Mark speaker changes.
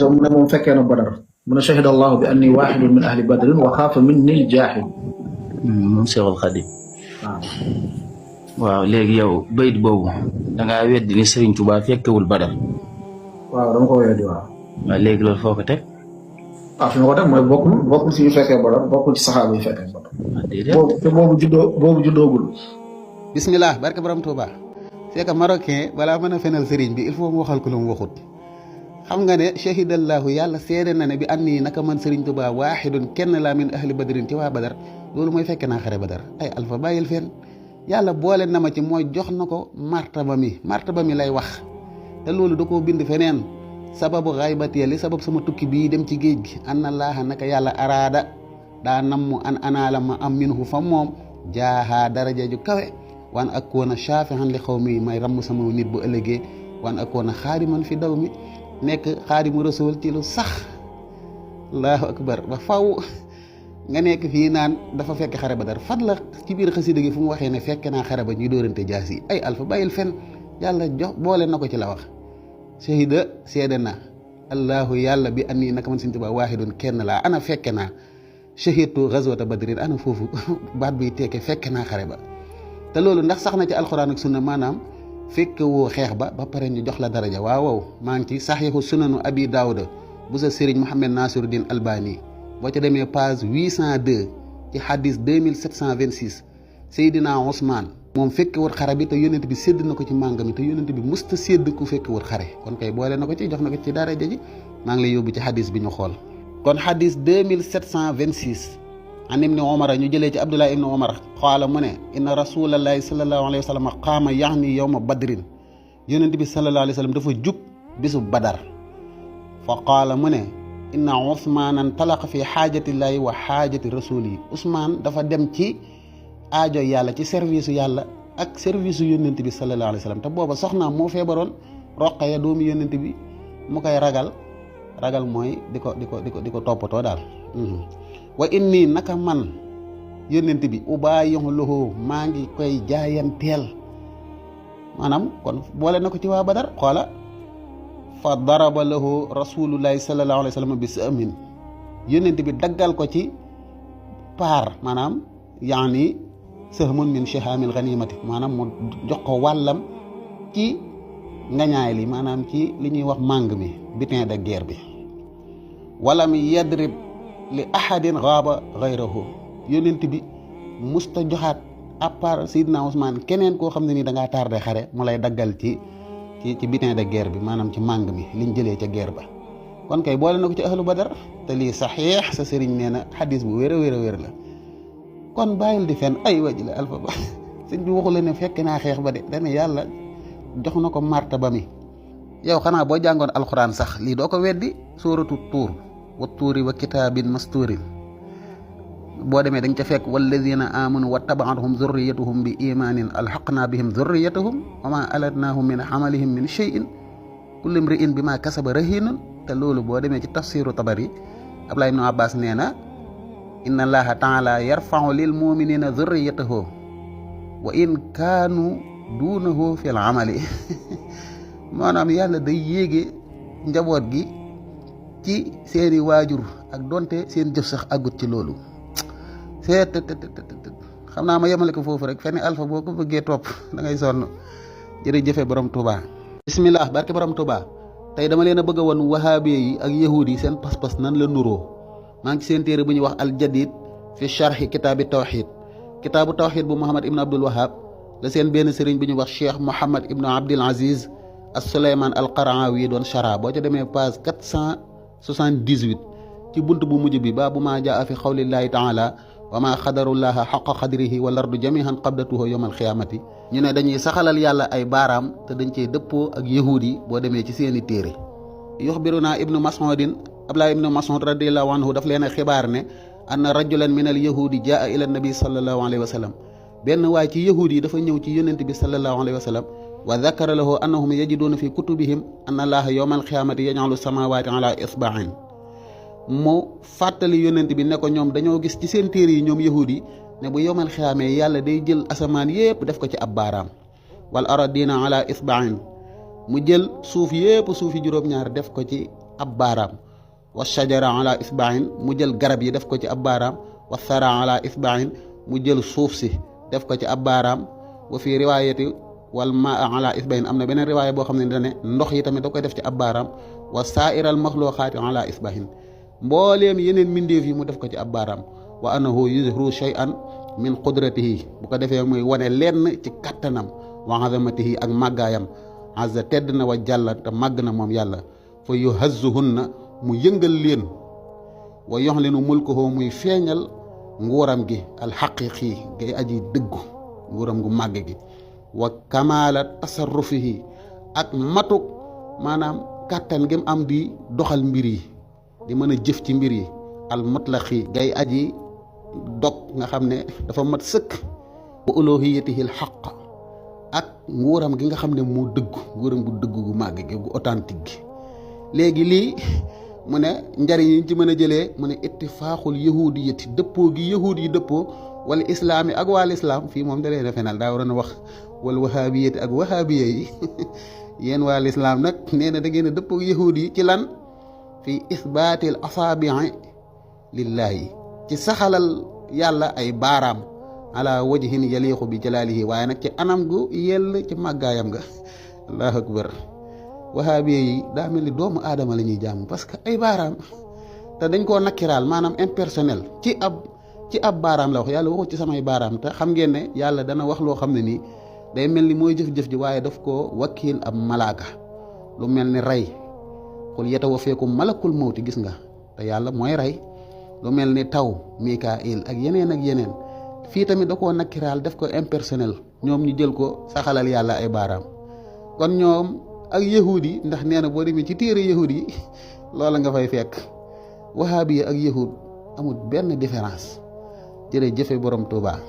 Speaker 1: mu ne moom fekkee na badar mu ne shahida allahu bi anni waxidun min ahli badrin wa xaafa minni jaaxid
Speaker 2: moom Seexul Xadim waaw léegi yow bayit boobu dangaa weddi ni Sëriñ Tuubaa fekkewul badar
Speaker 1: waaw dama ko weddi waaw
Speaker 2: léegi loolu foo ko teg
Speaker 1: fi ma ko teg mooy bokkul si ñu fekkee badar bokkul ci saxaaba yi fekkee badar
Speaker 2: déedéet
Speaker 1: boobu juddoogul
Speaker 3: bismillah barke borom Touba c'est que marocain balaa mën a fenal sëriñ bi il faut mu waxal ko lu mu waxut xam nga ne shahidallahu yàlla seede na ne bi am nii naka man sëriñ Touba waaxidun kenn laa min ahli badrin ci waa badar loolu mooy fekke naa xare badar ay alfa bàyyil fen yàlla boole na ma ci mooy jox na ko martaba mi lay wax te loolu da koo bind feneen sababu xaybatiya li sabab sama tukki bii dem ci géej gi an allaaha naka yàlla araada daa namm an anaala ma am minhu fa moom jaahaa daraja ju kawe waan ak koona shaafihan li xaw mi may ramm sama nit bu ëllëgee waan ak koona xaadiman fi daw mi nekk xaadimu rasul ci lu sax allahu akbar ba faw nga nekk fii naan dafa fekk xare ba dara fat la ci biir xasida gi fu mu waxee ne fekk naa xare ba ñuy dóorante jaas yi ay alfa bàyyil fen yàlla jox boole na ko ci la wax shahida seede na allahu yàlla bi annii naka man Sëriñ Tuubaa waahidun kenn laa ana fekke naa shahidtu ghazwata badrin ana foofu baat biy tekke fekke naa xare ba te loolu ndax sax na ci alxuraan ak sunna maanaam fekke woo xeex ba pare ñu jox la daraja waaw maa ngi ci saxiixu sunanu abi daawuda bu sa sëriñ Mouhamed Nasiruddin Albani boo ca demee page 802 ci hadis 2726 Seydina Ousmane moom fekke wut xare bi te yónent bi sédd na ko ci mànga mi te yónent bi musta sédd ku fekke wut xare kon kay boole na ko ci jox na ko ci daraja ji maa ngi lay yóbbu ci hadis bi ñu xool kon hadis 2726 an ibni omara ñu jëlee ci abdullah ibni omar qaala mu ne inna rasulallahi salallahu alayhi wa sallam qaama yaxni yowma badrin yonent bi salallahu alayhi wa sallam dafa jub bisu badar fa qaala mu ne inna usmaanan talaqa fi xaajatillahi wa xaajati rasuli usmaan dafa dem ci aajo yàlla ci service yàlla ak service yonent bi salallahu alayhi wa sallam te booba soxnaam moo feebaroon Roqaya doomu yonent bi mu koy ragal mooy di ko toppatoo daal wa inni naka man yónnent bi ubaayihu lahu maa ngi koy jaayanteel maanaam kon boole na ko ci waa badar xoola fa daraba lahu rasulullahi sallallahu alayhi wa sallam bi sahmin yónnent bi daggal ko ci paar maanaam yaani sahmun min shihaamil ganimati maanaam mu jox ko wàllam ci ngañaay li maanaam ci li ñuy wax màng mi butin de guerre bi walam yadrib li ahadin gaaba gayrahu yónnent bi musta joxaat à part Seydina Ousmane keneen koo xam ne nii da ngaa tardé xare mu lay daggal ci butin de guerre bi maanaam ci màng mi liñ jëlee ca guerre ba kon kay boole na ko ci ahlu badar te lii saxiix sa sëriñ nee na xadis bu wér a wér la kon bàyyil di fen ay waji la alfa ba sëñ bi waxu la ne fekk naa xeex ba de dana yàlla jox na ko martaba mi yow xanaa boo jàngoon alxuraan sax lii doo ko weddi suuratu tuur wa tuuri wa kitaabin mastuurin boo demee da nga ca fekk walladina amanu wa tabaatuhum zurriyatuhum bi imaanin alxaqnaa bihim zurriyatahum wa ma alatnaahum min amalihim min cheyin kullu mriin bi ma kasaba rahinun te loolu boo demee ci tafsiru tabari Abdullah ibnu Abbas nee na inna allaha taala yarfau lil muminina zurriyatahu wa in kaanu duunahu fi l amali maanaam yàlla day yéege njaboot gi ci seeni waajur ak donte seen jëf sax àggut ci loolu xam naa ma yemale ko foofu rek fenn alpha boo ko bëggee topp da ngay sonn jërëjëfe borom Touba. bismillah barke borom Touba tey dama leen a bëgg a won wahaabi yi ak yahudi yi seen pas-pas nan la nuroo maa ngi ci seen téere bu ñuy wax al jadid fi charhi kitaabi tawxid kitaabu tawxid bu Muhammad ibn Abdul Wahab la seen benn sëriñ bu ñuy wax Cheikh Mouhamad ibn Abdul Aziz as Suleyman al Qaraawi doon chara boo ca demee page 478 ci bunt bu mujj bi baa bu maa jaa fi xawlillahi taala wa maa xadarullaha xaqa xadrihi wal ardu jamihan qabdatuhu yawmal xiyaamati ñu ne dañuy saxalal yàlla ay baaraam te dañ cee dëppoo ak yahuud yi boo demee ci seeni téere yuxbiruna ibnu mas'udin Abdullah ibnu Mas'ud radiallahu anhu daf leen a xibaar ne anna rajulan min al yahudi jaa ila nabi sallallahu alayhi wa sallam benn waay ci yahuud yi dafa ñëw ci yonent bi sallallahu alayhi wa sallam wa dakara lahu annahum yajiduuna fi kutubihim anna allaha yawmal xiyaamati yaj'alu samawati ala isba'in mu fàttali yonent bi ne ko ñoom dañoo gis ci seen téere yi ñoom yahuud yi ne bu yowmal xiyaamee yàlla day jël asamaan yépp def ko ci ab baaraam wal aradina ala isba'in mu jël suuf yépp suufi juróom-ñaar def ko ci ab baaraam wa shajara ala isba'in mu jël garab yi def ko ci ab baaraam wa thara ala isba'in mu jël suuf si def ko ci ab baaraam wa fi riwaayati wal maa ala isba'in am na beneen riwaaya boo xam ne dane ndox yi tamit da koy def ci ab baaraam wa saairal maxluqaati ala isba'in mbooleem yeneen mbindeef yi mu def ko ci ab baaraam wa annahu yuzhiru shay'an min qudratihi bu ko defee muy wane lenn ci kattanam wa azamatihi ak màggaayam azza tedd na wa jàlla te màgg na moom yàlla fa yuhazzuhunna mu yëngal leen wa yuxlinu mulkuhu muy feeñal nguuram gi alxaqiqi gay aji dëggu nguuram gu màgg gi wa kamaala tasarrufihi ak matuk maanaam kàttan gi mu am di doxal mbir yi di mën a jëf ci mbir yi al mutlaqi gay aji dog nga xam ne dafa mat sëkk wa uluhiyatihi al xaq ak nguuram gi nga xam ne moo dëggu nguuram gu dëgg gu màgg gi gu authentique gi léegi lii mu ne njariñ yi ci mën a jëlee mu ne ittifaaxul yahudiyati dëppoo gi yahud yi dëppoo wala islaam yi ak wàll islaam fii moom da leen a fenal daa waroon a wax wala wahabiyati ak wahabiya yi yéen wàll islaam nag nee na da ngeen a dëppoo yahud yi ci lan fii isbaatil asaabii lillahi ci saxalal yàlla ay baaraam ala wajhin yaliqu bi jalaalihi waaye nag ci anam gu yell ci màggaayam nga allahu akbar wahaabiya yi daa mel ni doomu aadama la ñuy jàmm parce que ay baaraam te dañ koo nakkiraal maanaam impersonnel ci ab baaraam la wax yàlla waxul ci samay baaraam te xam ngeen ne yàlla dana wax loo xam ne nii day mel ni mooy jëf-jëf ji waaye daf koo wakiil ab malaaka lu mel ni rey qul yatawaffakum malakul mawti gis nga te yàlla mooy rey lu mel ni taw mikail ak yeneen fii tamit da koo nakkiraal def ko impersonnel ñoom ñu jël ko saxalal yàlla ay baaraam kon ñoom ak yahud yi ndax nee na boo demee ci téere yahud yi loola nga fay fekk wahaabi ak yahud amul benn différence jërëjëfe borom Tuubaa